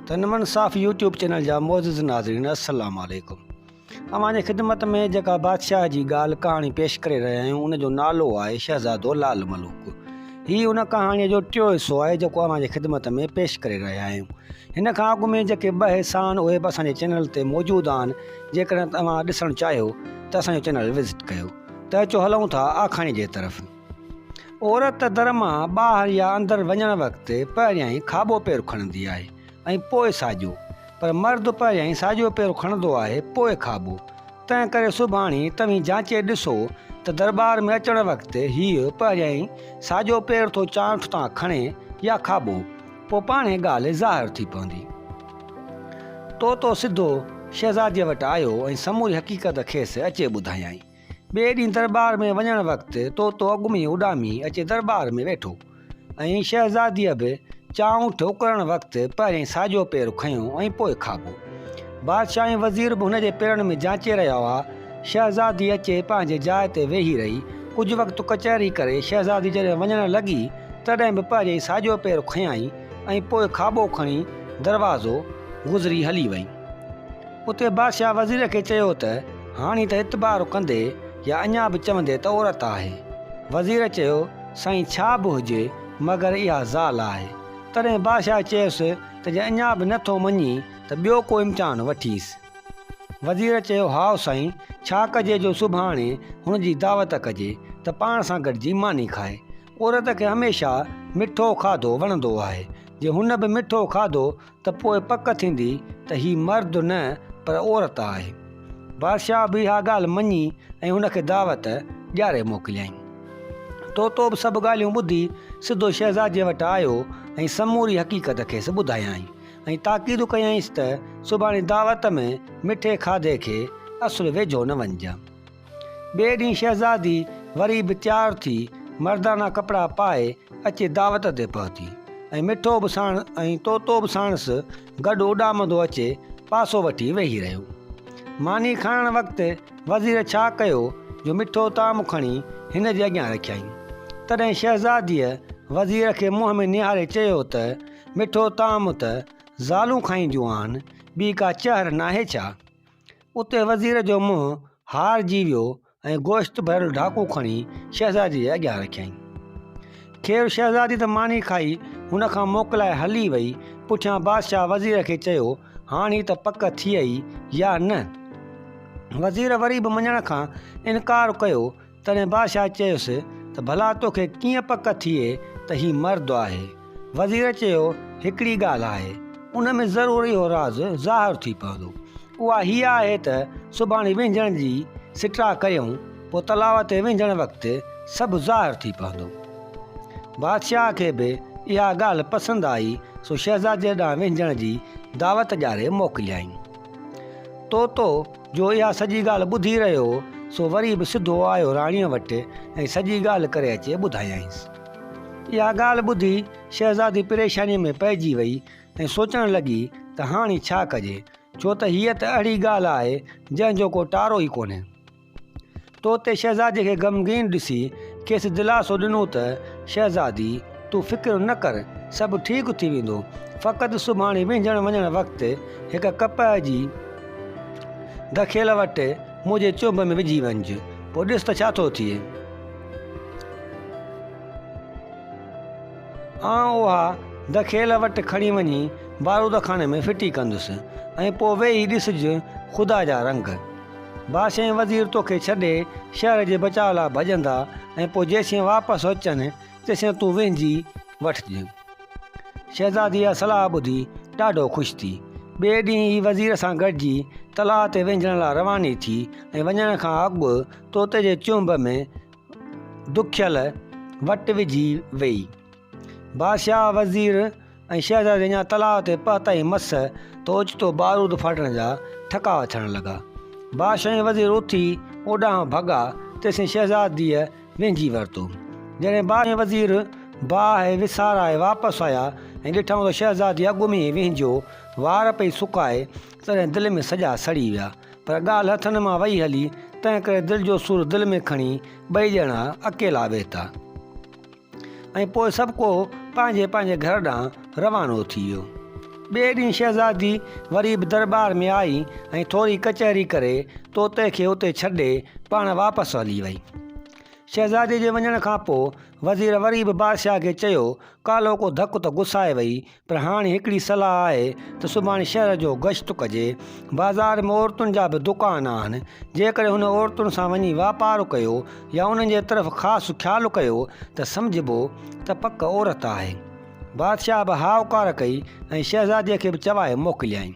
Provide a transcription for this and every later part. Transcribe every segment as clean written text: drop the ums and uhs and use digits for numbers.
تنمن صاف YouTube channel جا معزز ناظرين السلام عليڪم اوهان جي خدمت ۾ جيڪا بادشاهه جي ڳالهه ڪهاڻي پيش ڪري رهيا آهيون ان جو نالو آهي شهزادو لال ملوڪ هي ان ڪهاڻي جو ٽيون حصو آهي جيڪو اوهان جي خدمت ۾ پيش ڪري رهيا آهيون هن کان اڳ ۾ جيڪي ٻه حصا آهن اهي به اسان جي چينل تي موجود آهن جيڪڏهن توهان ڏسڻ چاهيو ته اسان جو چينل وزٽ ڪيو ته اچو هلون ٿا آکاڻي جي طرف عورت در مان ٻاهر يا اندر وڃڻ وقت پهريائين کاٻو پير کڻندي آهي ۽ پوء ساڄو، پر مرد پهريائين ساڄو پير کڻندو آهي پوء کاٻو. تنهن ڪري سڀاڻي توهين جانچي ڏسو ته درٻار ۾ اچڻ وقت هيء پهريائين ساڄو پير ٿو چانئٺ تان کڻي يا کاٻو، پوء پاڻهي ڳالهه ظاهر ٿي پوندي. طوطو سڌو شهزاديء وٽ آيو ۽ سموري حقيقت کيس اچي ٻڌايائين. ٻئي ڏينهن درٻار ۾ وڃڻ وقت طوطو اڳ ۾ ئي اڏامي اچي درٻار ۾ ويٺو ۽ شهزاديء به چانئٺ اڪرڻ وقت پهرين ساڄو پير کنيو ۽ پوء کاٻو. بادشاهه ۽ وزير به هن جي پيرن ۾ جانچي رهيا هئا. شهزادي اچي پنهنجي جاء تي ويهي رهي. ڪجهه وقت ڪچهري ڪري شهزادي جڏهن وڃڻ لڳي، تڏهن به پهرين ساڄو پير کنيائين ۽ پوء کاٻو کڻي دروازو گذري هلي وئي. اتي بادشاهه وزير کي چيو ته، هاڻي ته اعتبار ڪندي يا اڃا به چوندي ته عورت آهي؟ وزير چيو، سائين ڇا به هجي مگر اها زال آهي. تڏهن بادشاهه چيس ته جي اڃا به نه ٿو مڃين ته ٻيو ڪو امتحان وٺيس. وزير چيو، هائو سائين، ڇا ڪجي جو سڀاڻي هن جي دعوت ڪجي ته پاڻ سان گڏجي ماني کائي. عورت کي هميشه مٺو کاڌو وڻندو آهي. جي هن به مٺو کاڌو ته پوء پڪ ٿيندي ته هي مرد نه پر عورت آهي. بادشاهه به اها ڳالهه مڃي ۽ هن کي دعوت ڏياري موڪليائين. طوطو به سڀ ڳالهيون ٻڌي سڌو شهزاديء وٽ آيو ۽ سموري حقيقت کيس ٻڌايائين ۽ تاڪيد ڪيائينس ته سڀاڻي دعوت ۾ مٺي کاڌي کي اصل ويجهو نه وڃجان. ٻئي ڏينهن شهزادي وري به تيار ٿي مردانا ڪپڙا پائي اچي دعوت تي پهتي ۽ مٺو به ساڻ ۽ طوطو به ساڻس گڏ اڏامندو اچي پاسو وٺي ويهي رهيو. ماني کائڻ وقت وزير ڇا ڪيو جو مٺو طعام کڻي هن جي اڳيان رکيائين. تڏهن شهزاديء وزير کي منهن ۾ نهاري چيو ته مٺو طعام ته زالون کائينديون آهن، ٻي ڪا چهر ناهي ڇا؟ اتي وزير جو منهن هارجي ويو ۽ گوشت ڀريل ڍاڪو کڻي شهزادي جي اڳيان رکيائين. خير شهزادي ته ماني کائي هن کان موڪلائي هلي وئي. پٺيان بادشاهه وزير کي چيو، هاڻ هي ته پڪ ٿيئي يا نه؟ وزير وري به مڃڻ کان انڪار ڪيو. تڏهن بادشاهه چيس ته ڀلا توکي ڪيئن پڪ ٿئي ته هي مرد آهي؟ وزير چيو، هڪڙي ڳالهه آهي، ان ۾ ضرور اهو راز ظاهر ٿي پوندو. اها هيء آهي ته سڀاڻي وهنجڻ جي سٽا ڪريون، پوء تلاء تي وهنجڻ وقت سڀ ظاهر ٿي پوندو. بادشاهه کي به اها ڳالهه پسند آئي، سو شهزاديء ڏانهن وهنجڻ جي دعوت ڏياري موڪليائين. طوطو جو اها سڄي ڳالهه ٻڌي رهيو هو، سو وري به سڌو آيو راڻيء وٽ ۽ سڄي ڳالهه ڪري اچي ٻڌايائينس. اها ڳالهه ٻڌي شهزادي پريشانيء ۾ پئجي وئي ۽ سوچڻ لڳي ته هاڻي ڇا ڪجي، ڇو ته هيء ته اهڙي ڳالهه آهي، جنهن جو ڪو ٽارو ئي ڪونهي. طوطي شهزادي کي غمگين ڏسي کيس دلاسو ڏنو ته، شهزادي، تون فڪر نه ڪر، سڀ ٺيڪ ٿي ويندو. فقط سڀاڻي وهنجڻ وڃڻ وقت هڪ ڪپهه جي دکيل وٽ منهنجي چنب ۾ وجهي وڃج، پوء ڏس ته ڇا ٿو ٿئي. آئون اها دکيل وٽ کڻي وڃي بارود خاني ۾ ڦٽي ڪندس ۽ پوء ويهي ڏسج خدا جا رنگ. بادشاهه ۽ وزير توکي ڇڏي شهر جي بچاء لاء ڀڄندا ۽ پوء جيسين واپس اچن تيسين تون وهنجي وٺج. شهزادي اها صلاح ٻڌي ڏاڍو خوش ٿي. ٻئي ڏينهن هي وزير سان گڏجي تلاء تي وهنجڻ لاء رواني ٿي ۽ وڃڻ کان اڳ طوطي جي چهنب ۾ دکيل وٽ وجهي ويئي. بادشاهه، وزير ۽ شهزادي اڃا تلاء تي پهتا ئي مس ته اوچتو بارود ڦاٽڻ جا ٺڪاء ٿيڻ لڳا. بادشاهه ۽ وزير اٿي اوڏانهن ڀڳا، تيسين شهزاديء وهنجي ورتو. جڏهن بادشاهه ۽ وزير باهه وسارائي واپس آيا ۽ ڏٺائون ته شهزادي اڳ ۾ ئي وهنجيو وار پئي سڪائي، تڏهن دل ۾ سڄا سڙي ويا. پر ڳالهه هٿن مان وئي هلي، تنهن ڪري دل جو سور دل ۾ کڻي ٻئي ڄڻا اڪيلا ويهتا. ۽ پوء سڀ ڪو پنهنجي پنهنجي گهر ڏانهن روانو ٿي ويو. ٻئي ڏينهن شهزادي وري به درٻار ۾ آئي ۽ ٿوري ڪچهري ڪري طوطي کي اتي ڇڏي پاڻ واپس هلي وئي. شهزادي جي وڃڻ کان پوء وزير وري به بادشاهه کي چيو، ڪالهوڪو ڌڪ ته گسائي وئي، پر هاڻي هڪڙي صلاح آهي ته سڀاڻي شهر جو گشت ڪجي. بازار ۾ عورتن جا به دڪان آهن. جيڪڏهن هن عورتن سان وڃي واپار ڪيو يا انهن جي طرف خاص خيال ڪيو ته سمجهبو ته پڪ عورت آهي. بادشاهه به هائوڪار ڪئي ۽ شهزاديء کي به چوائي موڪليائين.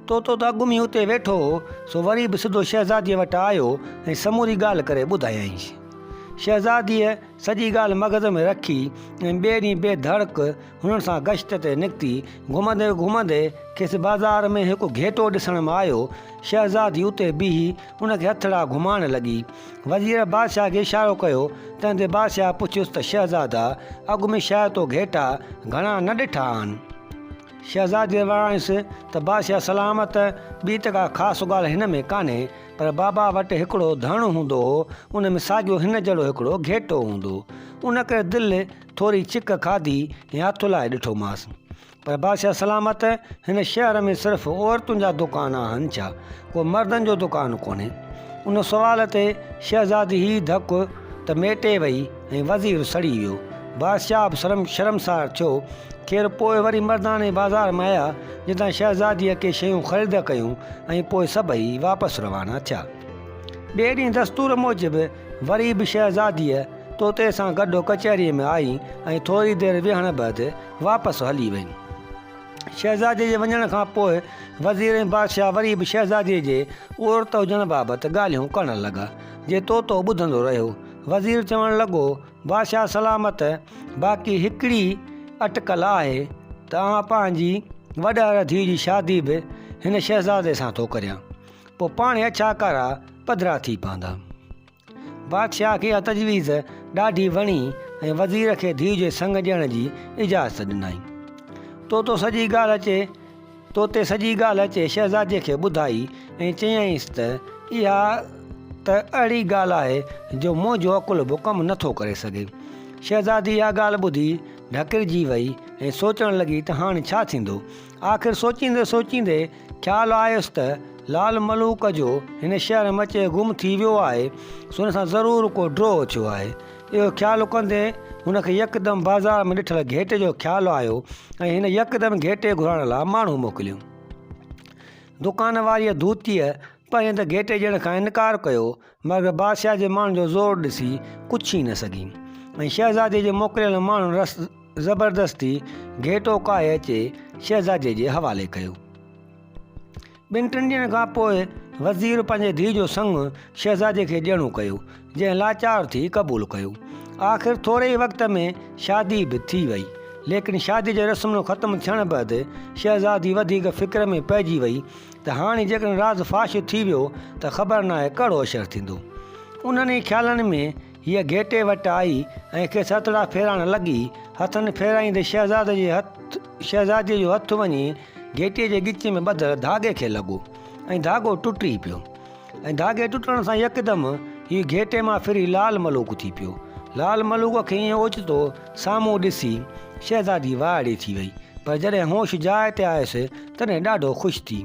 طوطو ته اڳ ۾ ئي اتي ويٺو هو، سو وري به سڌو شهزاديء وٽ آيو ۽ سموري ڳالهه ڪري ٻڌايائينس. شهزاديء سڄي ڳالهه مغز ۾ رکي ۽ ٻئي ڏينهن بي ڌڙڪ هنن سان گشت تي نڪتي. گهمندي گهمندي کيس بازار ۾ هڪ گهيٽو ڏسڻ ۾ آيو. شهزادي اتي بيهي ان کي هٿڙا گهمائڻ لڳي. وزير بادشاهه کي اشارو ڪيو، تنهن تي بادشاهه پڇيس ته شهزادا، اڳ ۾ شايد تو گهيٽا گهڻا نه ڏٺا آهن؟ شهزاديء وراڻيس ته بادشاهه سلامت، ٻي ته ڪا خاص ڳالهه هن ۾ ڪانهي، پر بابا وٽ هڪڙو ڌڻ هوندو هو، ان ۾ ساڳيو هن جهڙو هڪڙو گهيٽو هوندو هو. ان ڪري دل ٿوري ڇڪ کاڌي ۽ هٿ لائي ڏٺومانس. پر بادشاهه سلامت، هن شهر ۾ صرف عورتن جا دڪان آهن ڇا؟ ڪو مردن جو دڪان ڪونهي؟ ان سوال تي شهزادي هي ڌڪ ته ميٽي وئي ۽ وزير سڙي ويو. بادشاهه به شرمسار ٿيو. خير پوء وري مرداڻي بازار ۾ آيا، جتان شهزاديء ڪي شيون خريد ڪيون ۽ پوء سڀئي واپس روانا ٿيا. ٻئي ڏينهن دستور موجب وري به شهزاديء طوطي سان گڏ ڪچهريء ۾ آئي ۽ ٿوري دير ويهڻ بعد واپس هلي وئي. شهزادي جي وڃڻ کان پوء وزير ۽ بادشاهه وري به شهزاديء جي عورت هجڻ بابت ڳالهيون ڪرڻ لڳا، جي طوطو ٻڌندو رهيو. وزير چوڻ لڳو، بادشاهه سلامت، باقي هڪڙي اٽڪل آهي ته آء پنهنجي وڏهر ڌيء جي شادي به هن شهزادي سان ٿو ڪريان، پوء پاڻهي اڇا ڪارا پڌرا ٿي پوندا. بادشاهه کي اها تجويز ڏاڍي وڻي ۽ وزير کي ڌيء جي سڱ ڏيڻ جي اجازت ڏنائين. طوطو سڄي ڳالهه اچي طوطي سڄي ڳالهه اچي شهزادي کي ٻڌائي ۽ چيائينس ته اها ته اهڙي ڳالهه آهي جو منهنجو عقل به ڪم نٿو ڪري سگهي. شهزادي اها ڳالهه ٻڌي ڍڪرجي وئي ۽ سوچڻ لڳي ته هاڻي ڇا ٿيندو؟ آخر سوچيندي سوچيندي خيال آيس ته لال ملوڪ جو هن شهر ۾ اچي گم ٿي ويو آهي، سو هن سان ضرور ڪو ڊوهه ٿيو آهي. اهو خيال ڪندي هن کي يڪدم بازار ۾ ڏٺل گهيٽي جو خيال آيو ۽ هن يڪدم گهيٽي گهرائڻ لاء ماڻهو موڪليو. دڪان واريء ڌوتيء پهرين ته گهيٽي ڏيڻ کان انڪار ڪيو، مگر بادشاهه جي ماڻهن جو زور ڏسي ڪڇي نه سگهي ۽ شهزادي جي موڪليل ماڻهن زبردستي گهيٽو ڪاهي اچي شهزادي جي حوالي ڪيو. ٻن ٽن ڏينهن کان پوء وزير پنهنجي ڌيء جو سڱ شهزادي کي ڏيڻو ڪيو، جنهن لاچار ٿي قبول ڪيو. آخر ٿوري ئي وقت ۾ شادي به ٿي وئي. ليڪن شادي جي رسمون ختم ٿيڻ بعد شهزادي وڌيڪ فڪر ۾ پئجي وئي ته هاڻي جيڪڏهن راز فاش ٿي ويو ته خبر ناهي ڪهڙو اشر ٿيندو. انهن ئي خيالن ۾ هيء گهيٽي وٽ آئي ۽ کيس هٿڙا ڦيرائڻ لڳي. هٿن ڦيرائيندي شهزادي جي هٿ شهزاديء جو هٿ وڃي گهيٽي جي ڳچيء ۾ ٻڌل ڌاڳي کي لڳو ۽ ڌاڳو ٽٽي پيو ۽ ڌاڳي ٽٽڻ سان يڪدم هيء گهيٽي مان ڦري لال ملوڪ ٿي پيو. لال ملوڪ کي ائين اوچتو سامهون ڏسي شهزادي وائڙي ٿي وئي، پر جڏهن هوش جاء تي آيس، تڏهن ڏاڍو خوش ٿي.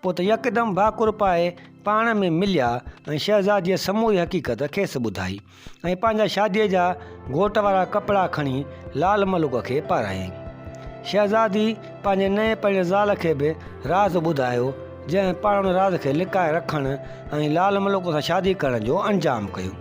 پوء ته يڪدم ڀاڪر پائي پاڻ ۾ مليا ۽ شهزاديء سموري حقيقت کيس ٻڌائي ۽ پنهنجا شاديء جا گهوٽ وارا ڪپڙا کڻي لال ملوڪ کي پارايائين. شهزادي پنهنجي نئين پرڻيل زال کي به راز ٻڌايو، جنهن پاڻ ان راز کي لڪائي رکڻ ۽ لال ملوڪ سان شادي ڪرڻ جو انجام ڪيو.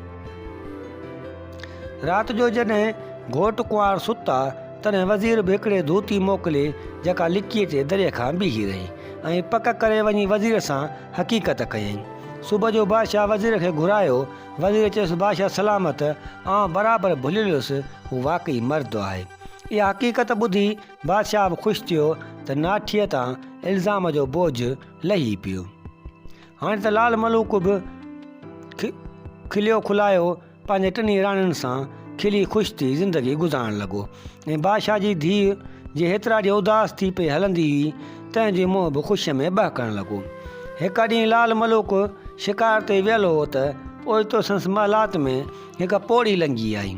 رات جو جڏهن گهوٽ ڪنوار ستا، تڏهن وزير به هڪڙي ڌوتي موڪلي، جيڪا لڪي اچي دريء کان بيهي رهي ۽ پڪ ڪري وڃي وزير سان حقيقت ڪيائين. صبح جو بادشاهه وزير کي گهرايو. وزير چيس، بادشاهه سلامت، آئون برابر ڀليل هيس، هو واقعي مرد آهي. اها حقيقت ٻڌي بادشاهه به خوش ٿيو ته ناٺيء تان الزام جو بوجهه لهي پيو. هاڻي ته لال ملوڪ به کليو کلايو پنهنجي ٽنهي راڻين سان کلي خوش ٿي زندگي گذارڻ لڳو ۽ بادشاهه جي ڌيء جي هيترا ڏينهن اداس ٿي پئي هلندي هئي، تنهن جو منهن به خوشيء ۾ ٻهڪڻ لڳو. هڪ ڏينهن لال ملوڪ شڪار تي ويل هو ته اوچتو سندس محلات ۾ هڪ پوڙهي لنگهي آئي.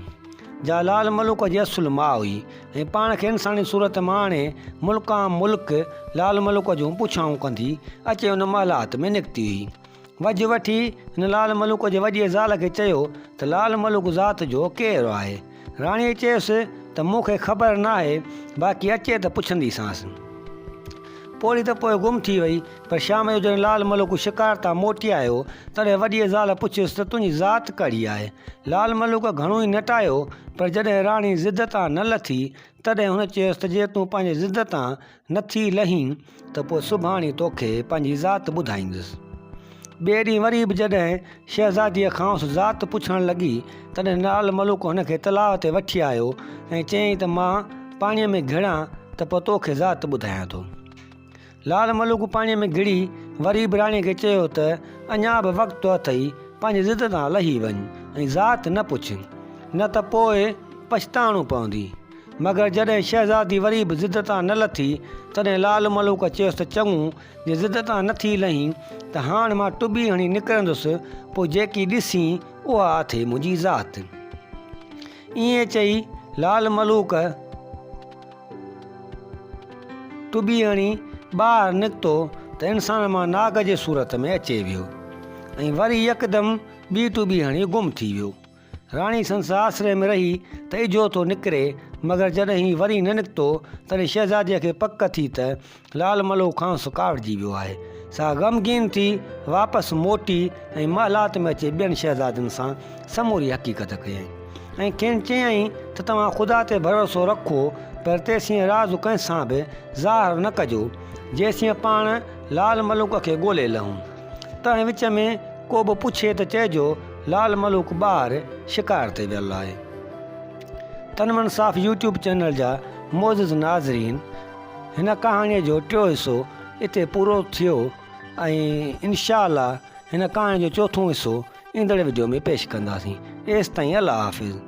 جا لال ملوڪ جي اصل ماء هئي ۽ پاڻ کي انساني صورت مان آڻي ملڪان ملڪ لال ملوڪ جون پڇائون ڪندي اچي ان محلات ۾ نڪتي هئي. وجهه وٺي هن لال ملوڪ جي وڏيء زال کي چيو ته لال ملوڪ ذات جو ڪير آهي؟ راڻيء چيس ته مون کي خبر ناهي، باقي اچي ته پڇنديسانس. پوڙهي ته پوء گم ٿي وئي، پر شام جو جڏهن لال ملوڪ شڪار تان موٽي آيو، تڏهن وڏيء زال پڇيس ته تنهنجي ذات ڪهڙي آهي؟ لال ملوڪ گهڻو ئي نٽايو، پر جڏهن راڻي ضد تان نه لٿي، تڏهن هن چيس ته جي تون پنهنجي ضد تان نه ٿي لهين ته پوء سڀاڻي توکي پنهنجي ذات ٻڌائيندس. ٻئي ڏينهن وري به جڏهن شهزاديء کانئس ذات پڇڻ لڳي، تڏهن لال ملوڪ هن کي تلاء تي وٺي آيو ۽ چيائين ته مان پاڻيء ۾ گهڙان ته پوء توکي ذات ٻڌايان ٿو. لال ملوڪ پاڻيء ۾ گهڙي وري به راڻيء کي چيو ته اڃا به وقت اٿئي، پنهنجي ضد تان لهي وڃ ۽ ذات نه پڇ، نه ته پوء پڇتاڻو پوندي. مگر جڏهن شهزادي وري به ضد تان نه لٿي، تڏهن لال ملوڪ چيس ته چڱو، جي ضد تان نه ٿي لهين ته هاڻ مان ٽٻي هڻي نڪرندس، پوء جيڪي ڏسين اها اٿئي منهنجي ذات. ائين چئي لال ملوڪ ٽٻي هڻي ٻاهر نڪتو ته انسان مان ناگ جي صورت ۾ اچي ويو ۽ وري يڪدم ٻي ٽٻي هڻي گم ٿي ويو. راڻي سندس آسري ۾ رهي ته اجهو ٿو نڪري، مگر جڏهن هي وري نه نڪتو، تڏهن شهزاديء کي پڪ ٿي ته لال ملوڪ کانئس ڪاوڙجي ويو آهي. سا غمگين ٿي واپس موٽي ۽ محلات ۾ اچي ٻين شهزادين سان سموري حقيقت ڪيائين ۽ کين چيائين ته توهان خدا تي ڀروسو رکو، پر تيسين راز ڪنهن سان به ظاهر نه ڪجو، جيسين پاڻ لال ملوڪ کي ڳولي لهون. تنهن وچ ۾ ڪو به پڇي ته چئجو لال ملوڪ ٻاهر شڪار تي ويل آهي. تن من صاف يوٽيوب چينل جا معزز ناظرين هن ڪهاڻيء جو ٽيو حصو اتي پورو ٿيو ۽ انشاء الله هن ڪهاڻي جو چوٿون حصو ايندڙ وڊيو ۾ پيش ڪنداسين. ايستائين الله حافظ.